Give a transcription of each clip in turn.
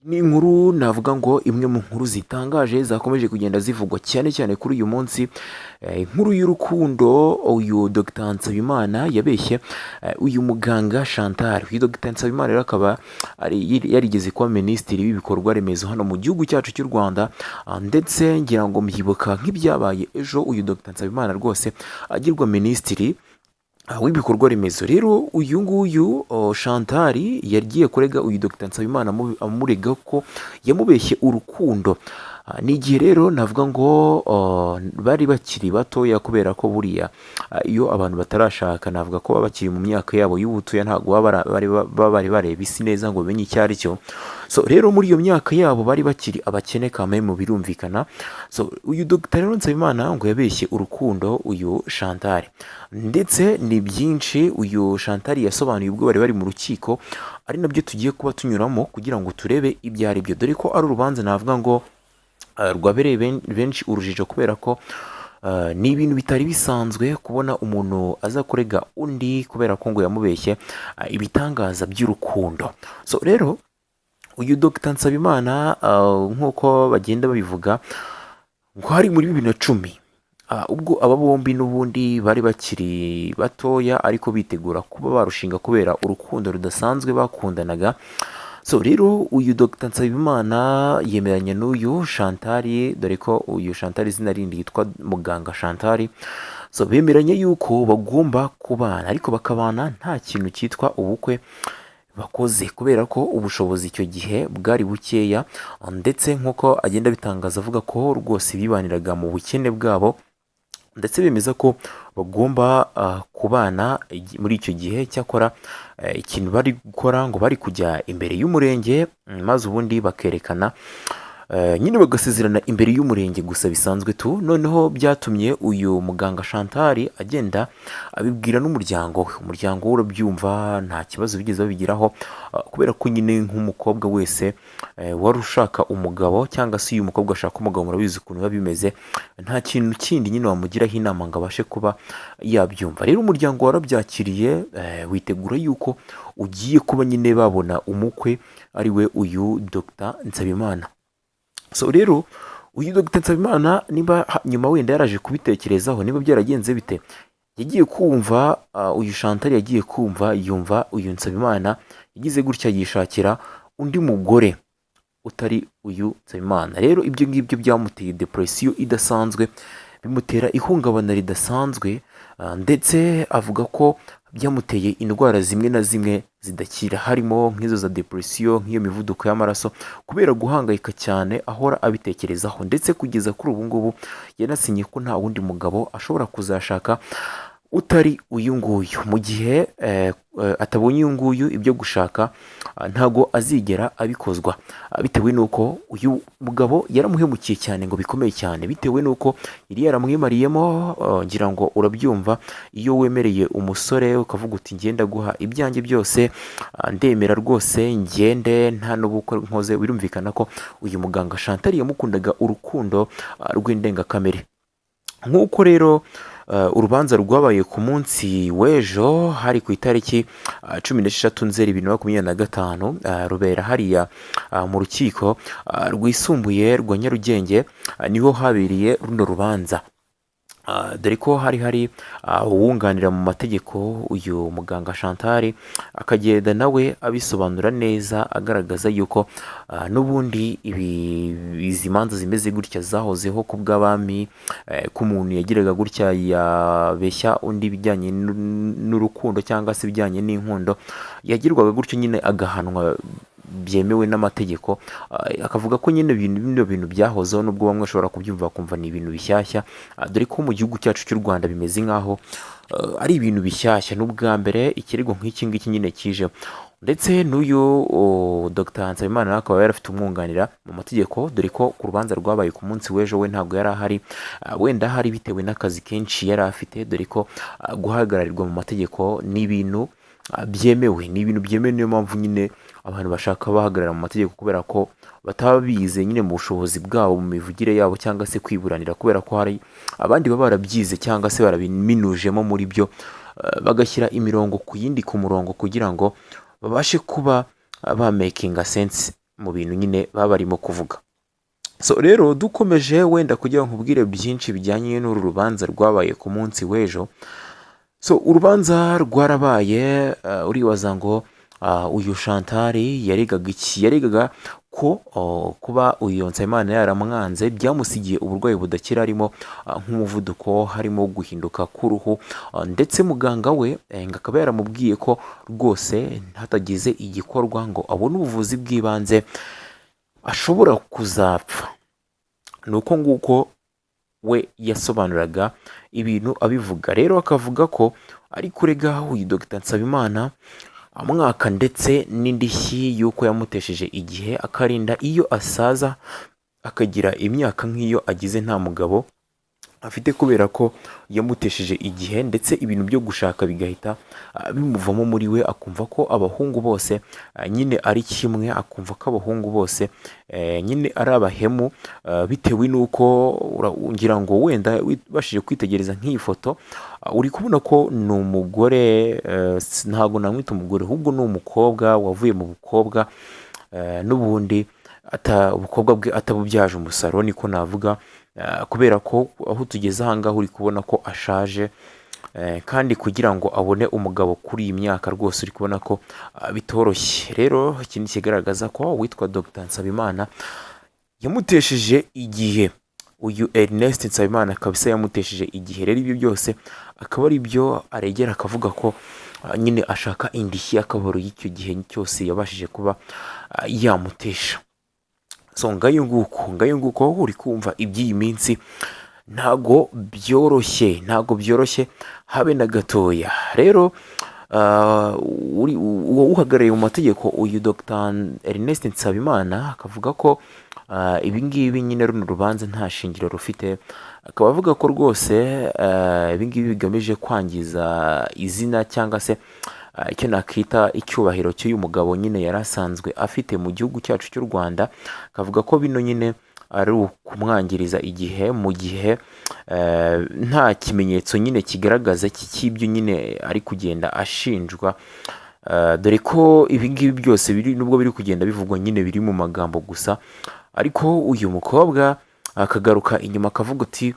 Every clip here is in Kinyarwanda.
Ni inkuru navuga ngo imwe mu nkuru zitangaje zakomeje kugenda zivugwa cyane cyane kuri uyu munsi, inkuru y'urukundo uyu Dr Nsabimana yabeshye uyu muganga Chantal. Uyu Dr Nsabimana rero akaba yarigeze kuba minisitiri w'ibikorwa remezo hano mu gihugu cyacu cy'u Rwanda, ndetse ngira ngo mbyibuka nk'ibyabaye ejo uyu Dr Nsabimana rwose agirwa minisitiri w'ibikorwa remezo. Rero uyu nguyu Chantal yagiye kurega uyu Dr Nsabimana amurega ko yamubeshye urukundo. Ni igihe rero navuga ngo bari bakiri batoya, kubera ko buriya iyo abantu batarashaka navuga ko baba bakiri mu myaka yabo y'ubutoya, ntabwo baba bari bareba isi neza ngo bamenye icyo ari cyo. So rero muri iyo myaka yabo bari bakiri abakene kame mu birumvikana. So uyu Dr rero Nsabimana ngo yabeshye urukundo uyu Chantal, ndetse ni byinshi uyu Chantal yasobanuye ubwo bari bari mu rukiko, ari nabyo tugiye kuba tunyuramo kugira ngo turebe ibyo ari byo, dore ko ari urubanza navuga ngo rwabereye benshi urujijo, kubera ko ni ibintu bitari bisanzwe kubona umuntu aza kurega undi kubera ko ngo yamubeshye ibitangaza by'urukundo. So rero uyu Dr Nsabimana, nk'uko bagenda babivuga, ngo hari muri 2010, ubwo aba bombi n'ubundi bari bakiri batoya ariko bitegura kuba barushinga kubera urukundo rudasanzwe bakundanaga. So rero uyu Dr Nsabimana yemeranya n'uyu Chantal, dore ko uyu Chantal izina rindi yitwa muganga Chantal. So bemeranya yuko bagomba kubana, ariko bakabana nta kintu cyitwa ubukwe bakoze, kubera ko ubushobozi icyo gihe bwari bukeya, ndetse nk'uko agenda abitangaza avuga ko rwose bibaniraga mu bukene bwabo, ndetse bemeza ko bagomba kubana muri icyo gihe. Cyakora ikintu bari gukora ngo bari kujya imbere y'umurenge, maze ubundi bakerekana nyine bagasezerana imbere y'umurenge gusa bisanzwe tu. Noneho byatumye uyu muganga Chantal agenda abibwira n'umuryango we, umuryango we urabyumva, nta kibazo bigeze babigiraho, kubera ko nyine nk'umukobwa wese wari ushaka umugabo, cyangwa se uyu mukobwa ashaka umugabo, murabizi ukuntu biba bimeze, nta kintu kindi nyine wamugiraho inama ngo abashe kuba yabyumva. Rero umuryango warabyakiriye, witegura yuko ugiye kuba nyine babona umukwe ari we uyu Dr Nsabimana. So rero uyu Dr Nsabimana niba nyuma wenda yaraje kubitekerezaho, niba byaragenze bite, yagiye kumva uyu Chantal yagiye kumva yumva uyu Nsabimana yagize gutya yishakira undi mugore utari uyu Nsabimana. Rero ibyo ngibyo byamuteye depression idasanzwe, bimutera ihungabana ridasanzwe, ndetse avuga ko byamuteye indwara zimwe na zimwe zidakira, harimo nk'izo za depression, nk'iyo mivuduko y'amaraso, kubera guhangayika cyane ahora abitekerezaho. Ndetse kugeza kuri ubu ngubu yanasinye ko nta wundi mugabo ashobora kuzashaka utari uyu nguyu. Mu gihe atabonye uyu nguyu, ibyo gushaka ntago azigera abikozwa, bitewe n'uko uyu mugabo yaramuhemukiye cyane ngo bikomeye cyane, bitewe n'uko yari yaramwimariyemo. Ngira ngo urabyumva, iyo wemereye umusore ukavuga uti ngenda guha ibyanjye byose, ndemera rwose ngende nta n'ubukwe nkoze, birumvikana ko uyu muganga Chantal yamukundaga urukundo rw'indengakamere. Nk'uko rero urubanza rwabaye ku munsi w'ejo, hari ku itariki 16 Nzeri 2025, rubera hariya mu rukiko rwisumbuye rwa Nyarugenge, niho habereye runo rubanza. Dore ko hari uwunganira mu mategeko uyu muganga Chantal, akagenda nawe abisobanura neza, agaragaza yuko n'ubundi izi manza zimeze gutya zahozeho ku bw'abami, ko umuntu yagiraga gutya yabeshya undi ibijyanye n'urukundo cyangwa se ibijyanye n'inkundo, yagirwaga gutyo nyine agahanwa byemewe n'amategeko. Akavuga ko nyine ibintu bino bintu byahozeho, nubwo bamwe bashobora kubyumva bakumva ni ibintu bishyashya, dore ko mu gihugu cyacu cy'u Rwanda bimeze nk'aho ari ibintu bishyashya, n'ubwa mbere ikirego nk'iki ngiki nyine kije. Ndetse n'uyu Dr Nsabimana nawe akaba yari afite umwunganira mu mategeko, dore ko ku rubanza rwabaye ku munsi w'ejo we ntabwo yari ahari, wenda ahari bitewe n'akazi kenshi yari afite, dore ko guhagararirwa mu mategeko ni ibintu byemewe, ni ibintu byemewe. Niyo mpamvu nyine abantu bashaka bahagarara mu mategeko, kubera ko bataba bize nyine mu bushobozi bwabo, mu mivugire yabo cyangwa se kwiburanira, kubera ko hari abandi baba barabyize cyangwa se barabiminujemo muri byo, bagashyira imirongo ku yindi ku murongo kugira ngo babashe kuba bamakinga sense. mu bintu nyine baba barimo kuvuga. So rero dukomeje, wenda kugira ngo nkubwire byinshi bijyanye n'uru rubanza rwabaye ku munsi w'ejo. So urubanza rwarabaye, uribaza ngo uyu Chantal yaregaga iki? Yaregaga ko kuba uyu Nsabimana yaramwanze byamusigiye uburwayi budakira, harimo nk'umuvuduko, harimo guhinduka k'uruhu, ndetse muganga we ngo akaba yaramubwiye ko rwose hatagize igikorwa ngo abone ubuvuzi bw'ibanze ashobora kuzapfa. Ni uko nguko we yasobanuraga ibintu abivuga. Rero akavuga ko ari kurega uyu Dr Nsabimana amwaka ndetse n'indishyi y'uko yamutesheje igihe, akarinda iyo asaza akagira imyaka nk'iyo agize nta mugabo afite, kubera ko yamutesheje igihe, ndetse ibintu byo gushaka bigahita bimuvamo muri we, akumva ko abahungu bose nyine ari kimwe, akumva ko abahungu bose nyine ari abahemu, bitewe n'uko ngira ngo wenda ubashije kwitegereza nk'iyi foto, uri kubona ko ni umugore, ntabwo namwita umugore, ahubwo ni umukobwa wavuye mu bukobwa, n'ubundi ubukobwa bwe atabubyaje umusaruro, niko navuga, kubera ko aho tugeze ahangaha uri kubona ko ashaje, kandi kugira ngo abone umugabo kuri iyi myaka rwose uri kubona ko bitoroshye. Rero iki ni ikigaragaza ko uwitwa Dr Nsabimana yamutesheje igihe, uyu Ernest Nsabimana kabisa yamutesheje igihe. Rero ibyo byose akaba ari byo aregera, akavuga ko nyine ashaka indishyi y'akababaro y'icyo gihe cyose yabashije kuba yamutesha. So ngayo nguko, ngayo nguko, uri kumva iby'iyi minsi ntago byoroshye, ntago byoroshye habe na gatoya. Rero uwo uhagarariye mu mategeko uyu Dr Ernest Nsabimana akavuga ko ibi ngibi nyine, runo rubanza nta shingiro rufite, akaba avuga ko rwose ibi ngibi bigamije kwangiza izina cyangwa se icyo nakita icyubahiro cy'uyu mugabo nyine yari asanzwe afite mu gihugu cyacu cy'u Rwanda. Akavuga ko bino nyine ari ukumwangiriza igihe, mu gihe nta kimenyetso nyine kigaragaza cy'ibyo nyine ari kugenda ashinjwa, dore ko ibi ngibi byose biri, nubwo biri kugenda bivugwa nyine biri mu magambo gusa. Ariko uyu mukobwa akagaruka inyuma akavuga ati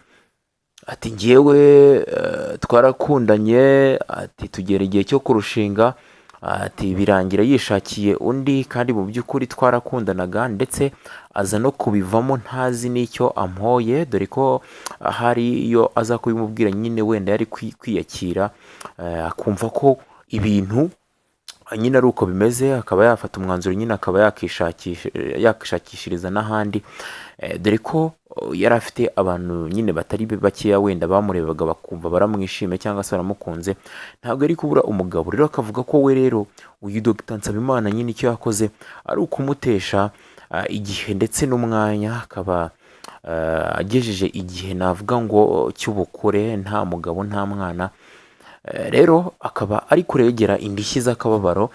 ngewe twarakundanye, ati tugera igihe cyo kurushinga, ati birangira yishakiye undi, kandi mu by'ukuri twarakundanaga, ndetse aza no kubivamo ntazi n'icyo ampoye, dore ko ahari iyo aza kubimubwira nyine wenda yari kwiyakira, akumva ko ibintu nyine ari uko bimeze, akaba yafata umwanzuro nyine akaba yakishakishiriza n'ahandi, dore ko yari afite abantu nyine batari bakeya wenda bamurebaga bakumva baramwishimiye cyangwa se baramukunze, ntabwo ari kubura umugabo. Rero akavuga ko we rero uyu Dr Nsabimana nyine icyo yakoze ari ukumutesha igihe ndetse n'umwanya, akaba agejeje igihe navuga ngo cy'ubukure nta mugabo nta mwana. Rero akaba ari kuregera indishyi z'akababaro,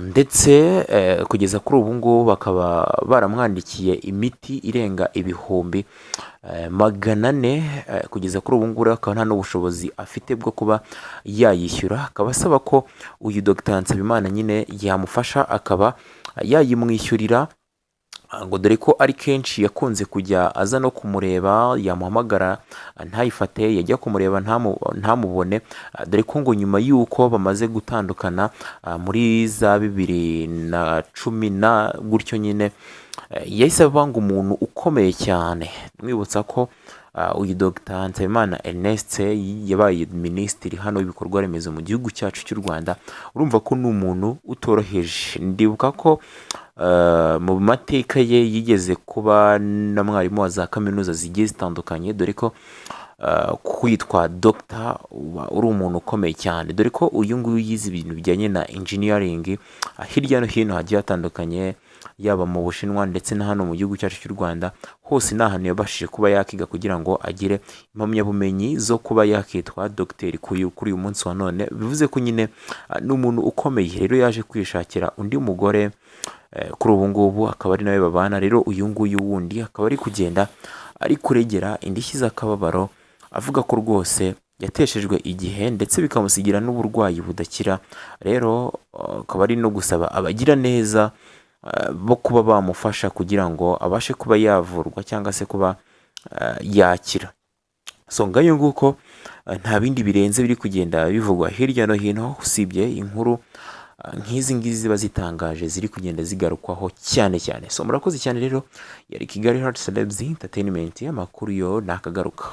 ndetse kugeza kuri ubu ngubu bakaba baramwandikiye imiti irenga 400,000. Kugeza kuri ubu ngubu rero akaba nta n'ubushobozi afite bwo kuba yayishyura, akaba asaba ko uyu Dr Nsabimana nyine yamufasha akaba yayimwishyurira, ngo dore ko ari kenshi yakunze kujya aza no kumureba, yamuhamagara ntayifate, yajya kumureba ntamubone, dore ko ngo nyuma y'uko bamaze gutandukana muri za 2010 na gutyo nyine, yahise aba ngo umuntu ukomeye cyane. Mwibutsa ko uyu Dr Nsabimana Ernest yabaye minisitiri hano w'ibikorwa remezo mu gihugu cyacu cy'u Rwanda. Urumva ko ni umuntu utoroheje. Ndibuka ko mu mateka ye yigeze kuba na mwarimu wa za kaminuza zigiye zitandukanye, dore ko kwitwa dogita uba uri umuntu ukomeye cyane, dore ko uyu nguyu yize ibintu bijyanye na engineering hirya no hino hagiye hatandukanye, yaba mu Bushinwa ndetse na hano mu gihugu cyacu cy'u Rwanda. Hose ni ahantu yabashije kuba yakiga kugira ngo agire impamyabumenyi zo kuba yakitwa dogiteri kuri uyu munsi wa none. Bivuze ko nyine ni umuntu ukomeye. Rero yaje kwishakira undi mugore, kuri ubu ngubu akaba ari nawe babana. Rero uyu nguyu wundi akaba ari kugenda ari kuregera indishyi z'akababaro, avuga ko rwose yateshejwe igihe ndetse bikamusigira n'uburwayi budakira. Rero akaba ari no gusaba abagira neza. bo kuba bamufasha kugira ngo abashe kuba yavurwa cyangwa se kuba yakira. So ngayo nguko, nta bindi birenze biri kugenda bivugwa hirya no hino usibye inkuru nk'izi ngizi ziba zitangaje ziri kugenda zigarukwaho cyane cyane. So murakoze cyane rero, yari Kigali Heart Celebs Entertainment, amakuru yo nakagaruka.